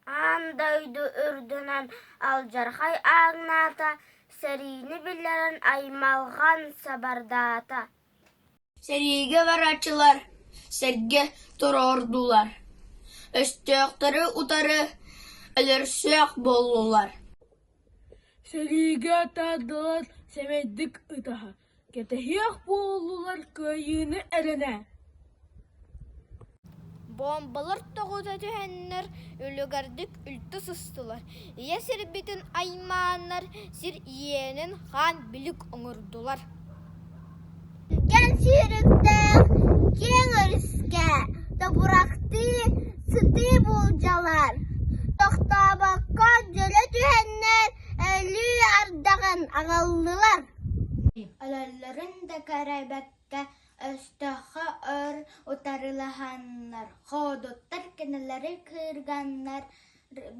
Аан дойду үрдүнэн алдьархай ааҥнаата, сэриини биллэрэн аймалҕан сабардаата Сэриигэ барааччылар сэргэ туруордулар, өстөөхтөрү утары өлөрсүөх буоллулар Сэриигэ атаардылар сэмэйдик ытаһа, кэтэһиэх буоллулар кыайыыны эрэнэ Буомбалар тоҕута түһэннэр, үлүгэрдик үлтү сыстылар, ийэ сирбитин аймааннар, сир иэнин хаан билик оҥордулар Түргэн сүүрүктээх киэҥ өрүскэ тобурахтыы сытыы буулдьалар тохтообокко дьөлө түһэннэр өлүү ардаҕын аҕаллылар Өлөллөрүн да кэрэйбэккэ өстөөххө өр утарылаһаннар, хоодуттар кинилэри кыырганнар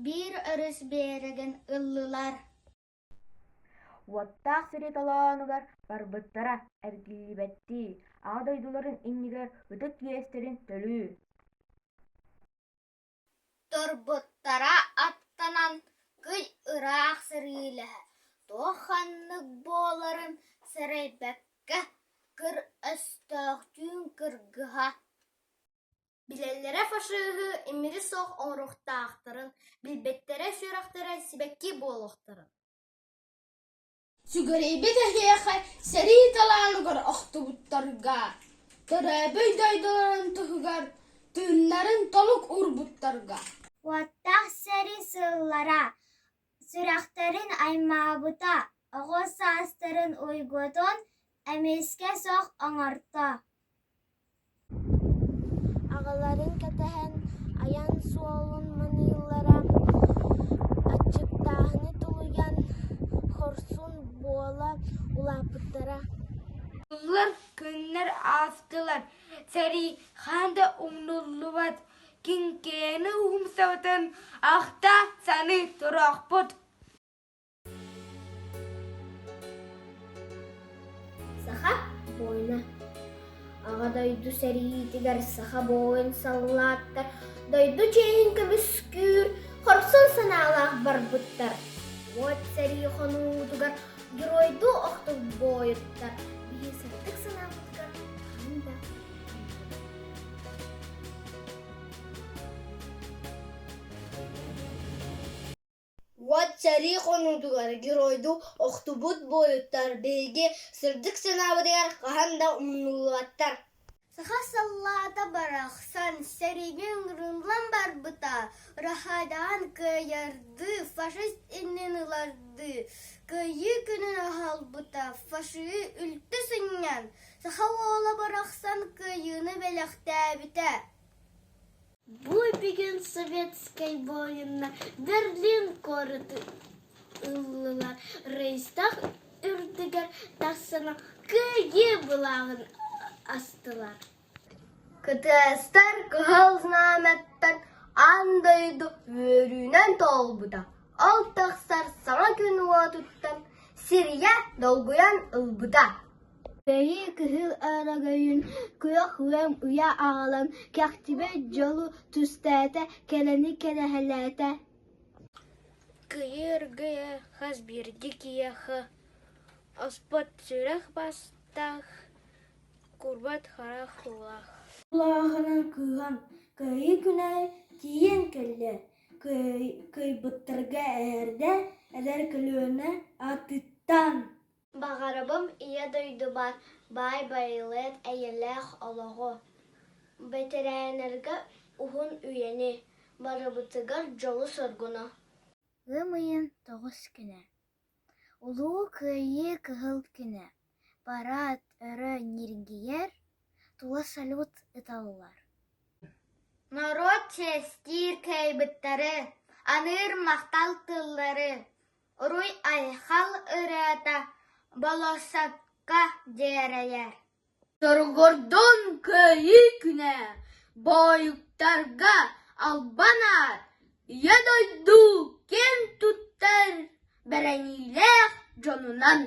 биир өрүс биэрэгин ыллылар Уоттаах сэрии толоонугар барбыттара эргиллибэттии, Аҕа дойдуларын иннигэр ытык иэстэрин төлүү Турбуттара аттанан кый ыраах сэриилэһэ, туох-ханнык буоларын сэрэйбэккэ, кыр өстөөхтүүн кыргыһа Билэллэрэ фашиһы имири суох оҥоруохтаахтарын, билбэттэрэ сүрэхтэрэ сибэкки буолуохтарын Сүгүрүйбүт эһиэхэ сэрии талааныгар охтубуттарга, төрөөбүт дойдуларын туһугар тыыннарын толук уурбуттарга Уоттаах сэрии сыллара сүрэхтэрин аймаабыта, оҕо саастарын уйгутун эмискэ суох оҥорто Аҕаларын кэтэһэн айан суолун маныыллара, аччыктааһыны тулуйан хорсун буола улааппыттара Сыллар, күннэр аастылар, сэрии хаһан да умнуллубат, киҥкээни умсабытын ахта саныы туруохпут. Саха буойуна Аҕа дойду сэриитигэр саха буойун саллааттар дойду чиэһин көмүскүүр хорсун санаалаах барбыттар. Уот сэрии хонуутугар геройдуу охтубут буойуттар биһи сырдык санаабытыгар хаһан да Уот сэрии хонуутугар геройдуу охтубут буойуттар биһиги сырдык санаабытыгар хаһан да умнуллубаттар. Саха саллаата барахсан сэриигэ ыҥырыллан барбыта, Рахадаан кыайардыы, фашист иннин ылардыы, Кыайыы күнүн аһалбыта, фашиһы үлтү сынньан, Саха уола барахсан кыайыыны бэлэхтээбитэ. Бу бүгүн советскай буойуннар Берлин куораты ыллылар, Рейстаг үрдүгэр тахсан Кыайыы былааҕын астылар. Кытыастар кыһыл знамяттан аан дойду үөрүүнэн туолбута. Ол тахсар саҥа күн уотуттан Сирия долгуйан ылбыта. Бэйи кыһыл өрөгөйүн күөх ыам ыйа аҕалан кэхтибэт дьолу түстээтэ, кэлэни кэрэһэлээтэ Кыйы ыргыйа хас биирдии киһиэхэ оспот сүрэх бастаах, курбат харах уулаах Улааһынан кыыһан Кыайыы күнэ тиийэн кэллэ, кыайбыттарга эһэрдэ, эдэр көлүөнэ аатыттан Баҕарабын Ийэ дойдубар баай байылыат эйэлээх олоҕу, бэтэрээннэргэ уһун үйэни, барыбытыгар дьолу-соргуну Ыам ыйын тоҕус күнэ, Улуу Кыайыы кыһыл күнэ, параад өрө ньиргийэр, тула салют ыталлар Норуот чиэстиир кыайбыттары, аныыр махтал тыллары Уруй-айхал ырыата болуоссакка дьиэрэйэр Соргордон Кыайыы күнэ буойуттарга албан аат, Ийэ дойду киэн туттар бэриниилээх дьонунан!